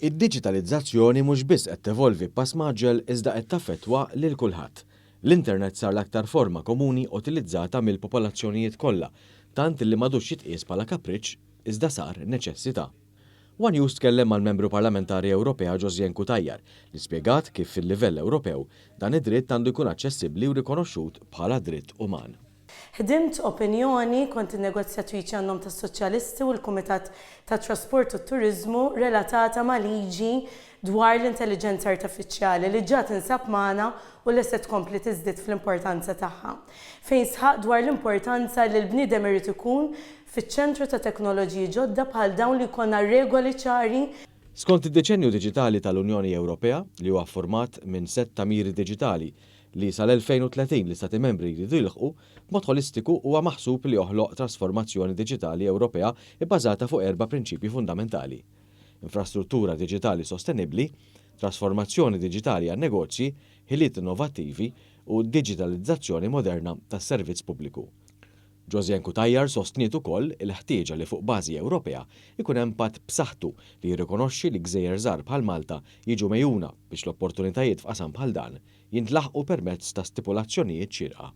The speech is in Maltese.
Id-diġitalizzazzjoni mhux biss qed tevolvi b'pass mgħaġġel iżda qed taffettwa lil kulħadd. L-internet sar l-aktar forma komuni utilizzata mill-popolazzjonijiet kollha, tant li m'għadux jitqies bħala kapriċċ iżda sar neċessità. One News tkellem mal-Membru Parlamentari Ewropea Josianne Cutajar li spjegat kif fil-livell Ewropew dan id-dritt għandu jkun aċċessibbli u rikonoxxut bħala dritt uman. Ħdimt opinjoni, kont in-negozjatriċi għan-nom tas-Soċjalisti u l-Kumitat tat-Trasport u t-Turiżmu relatata ma' liġi dwar l-intelliġenza artifiċjali li ġa tinsab magħna u li se tkompli tiżdied fl-importanza tagħha. Fejn sħaqt dwar l-importanza li l-bniedem irid ikun fiċ-ċentru ta' teknoloġiji ġodda bħal dawn li jkollna regoli ċari Skont id-Deċennju Diġitali tal-Unjoni Ewropea, li huwa ffurmat minn sett ta' miri diġitali li sal-2030 l-Istati Membri jridu jilħqu, b'mod ħolistiku huwa maħsub li joħloq trasformazzjoni diġitali Ewropea bbażata fuq erba' prinċipji fundamentali, infrastruttura diġitali sostenibbli, trasformazzjoni diġitali għan-negozji, ħiliet innovattivi u diġitalizzazzjoni moderna tas-servizz pubbliku. Josianne Cutajar sostniet ukoll il-ħtieġa li fuq bażi Ewropea jkun hemm patt b'saħħtu li jirrikonoxxi li gżejjer żgħar bħal Malta jiġu megħjuna biex l-opportunitajiet f'qasam bħal dan jintlaħqu permezz ta' stipulazzjonijiet xierqa.